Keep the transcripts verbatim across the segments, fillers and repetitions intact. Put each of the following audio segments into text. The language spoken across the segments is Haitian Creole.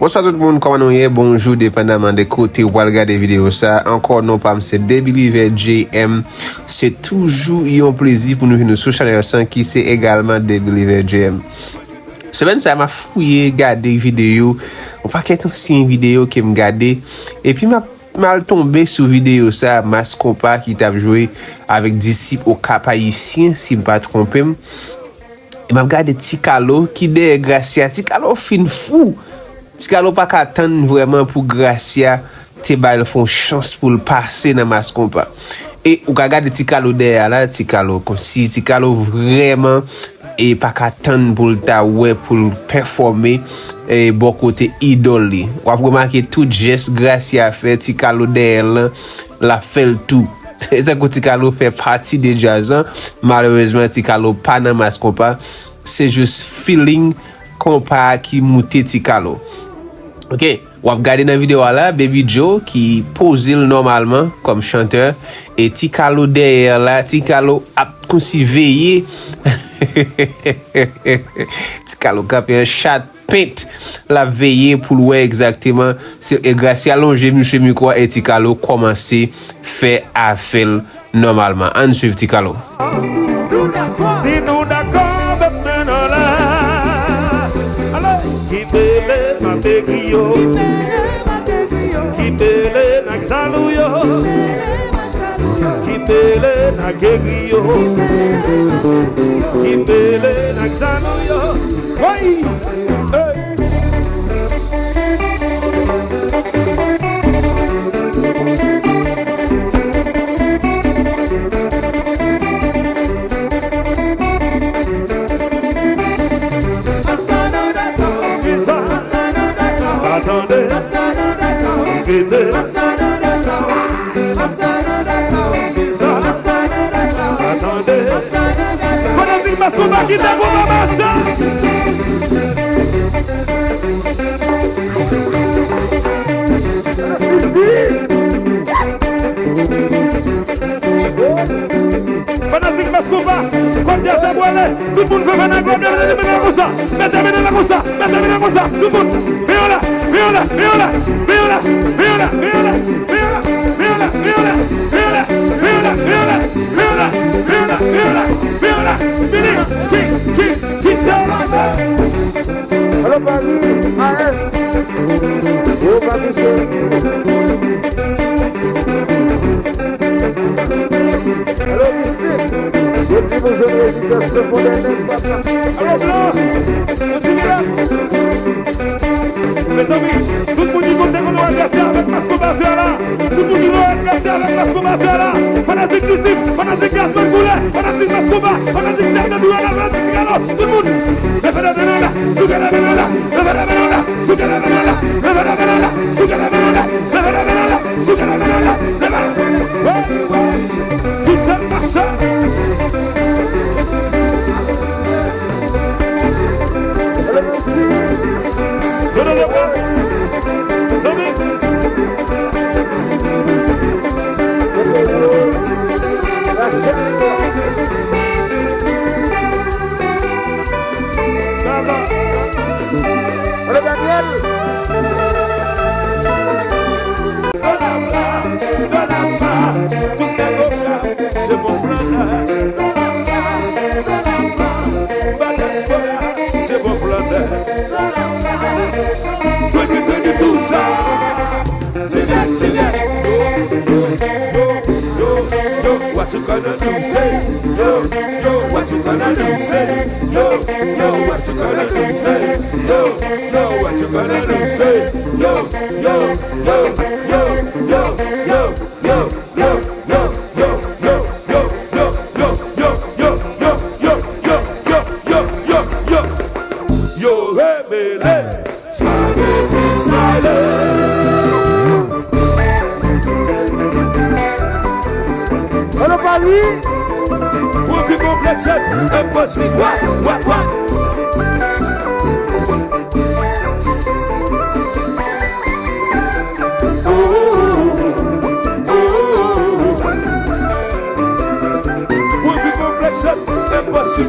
Bonswa tout moun, kòman nou ye? Bonjou, depandaman de kote ou pral gade videyo sa. Ankò, non pa m se Debeliver J M. Se toujou yon plezi pou nou vin sou chanèl sa ki se egalman Debeliver J M. Semèn sa, m ap fouye gade videyo, yon pakèt ansyen videyo ke m gade. Epi m ap M al tonbe sou videyo sa, Mass Konpa ki t ap jwe avèk Disip Okap Ayisyen, si m pa twonpe m. E m ap gade Ti Kalo ki dèyè Gracia. Ti Kalo fin fou. Ti Kalo pa ka tann vrèman pou Gracia te ba l fè yon chans pou l pase nan Mass Konpa. E ou ka gade Ti Kalo dèyè a la, Ti Kalo kòmsi Ti Kalo vrèman e pa ka tann pou l ta wè pou l pèfòme e bò kote idòl li. W ap remake tout jès Gracia fè, Ti Kalo dèyè l lan, l ap fè l tou. E tankou Ti Kalo fè pati de djaz lan, malerezman Ti Kalo pa nan Mass Konpa, se jis feeling konpa a ki moute Ti Kalo. Ok, w ap gade nan videyo a la, Baby Joe ki poze l nòmalman kòm chantè, e Ti Kalo dèyè la, Ti Kalo ap kòmsi veye. Ti Kalo kanpe an chat pent, l ap veye pou l wè egzakteman. Se, e Gracia lonje misye mikwo a, e Ti Kalo kòmanse fè afè l nòmalman. Ann swiv Ti Kalo. Si nou dakò, met men anlè. Ale! Kimberlé mate griyo. Kimberlé nak zalou yo. Kimberlé nak egri yo. Kimberlé nak zalou yo. Woy! Hey! Kisa? Atande. Ripete. Kisa? Atande. Fanatik Mass Konpa ki te pou mama sa. Fanatik Mass Konpa, kòm djaz la pwale, tout moun fè fanatik la, mete men la konsa, mete men la konsa, mete men la konsa, tout moun, men yo la, men yo la, men yo la, men yo la, men yo la, men yo la, men yo la, men yo la, men yo la, men yo la, men yo la, men yo la, men yo la, men yo la, men yo la, men yo la, men yo la, men yo la, vini, ki, ki, ki te la. Alo Paris, A S. Yo pa touche. Alo Mistik. Yo di nou jwenn rezidans le fondè nèg papa. Alo Blan. Yo di Milat. Mezanmi, tout moun ki konte konn nou advèsè avèk Mass Konpa sè la. Tout moun ki vle advèsè avèk Mass Konpa sè la. Fanatik Disip, fanatik Gason Koulè, fanatik Mass Konpa, fanatik Sèvitè Douyala, fanatik Ti Kalo, tout moun. Leve la men la, souke la men la, leve la men la, souke la men la, leve la men la, souke la men la, leve la men la, souke la men la, leve la. Tout sa mache. Yo nan lewòs. Zanmi. Alo Daniel. Dolapa, Dolapa, tout nèg Okap se bon flannè. Ba dyaspora, se bon flannè. Twenty twenty-two sa. Ti nèg, ti nèg. Yo, yo, yo, yo, yo, what you gonna do, say? Yo, yo, what you gonna do, say? Yo, yo, what you gonna do, say? Yo, yo, what you gonna do, say? Yo, yo, yo, yo, yo, yo, yo. Yo revele Spaghetti Style. Alo Paris. Pou pi konplèks, enposib. What, what, what? Mwen pi konplèks, enposib.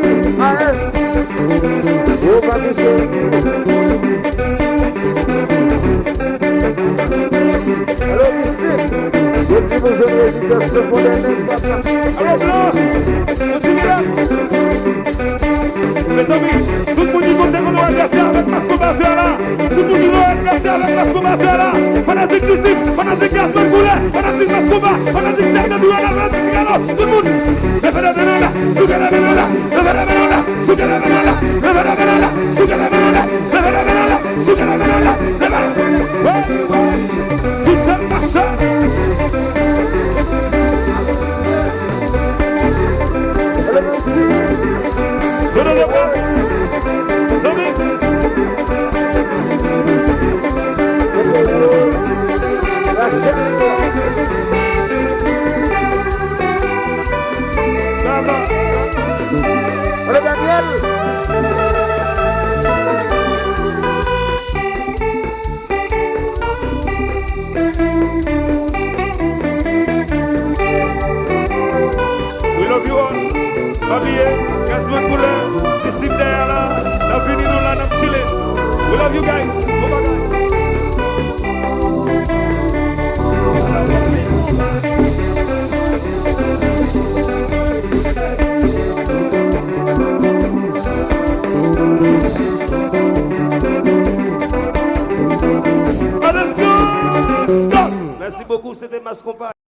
Cheri A S. Gwo papi cheri. Alo, Mistik. Yo di pou jwenn rezidans nan fondè nèg, papa. Alo, Blan. Kontinye la. Mezanmi, tout moun ki konte konn wè advèsè avèk mas konba sou la. Tout moun ki wè advèsè avèk mas konba sou la. Fanatik Disip, fanatik Gasman Koulè, fanatik mas konba, fanatik Sèk Nandou la, fanatik Tigalo, tout moun. Leve leve nan la, souke leve nan la, leve leve nan la, souke leve nan la, leve leve nan la, souke leve nan la, leve leve nan la, souke leve nan la, leve leve nan la. Woy, woy. Tout sa mache. Donald Trump. Zanmi. Rachel. Baba. Alo, Daniel. We love you all. Pa bliye, Gasman Koulè, Disip dèyè la, n ap vini nou la, n ap chile. We love you guys. Bon bagay. Attention! Stop! Mèsi bokou, se te Mas Konpa.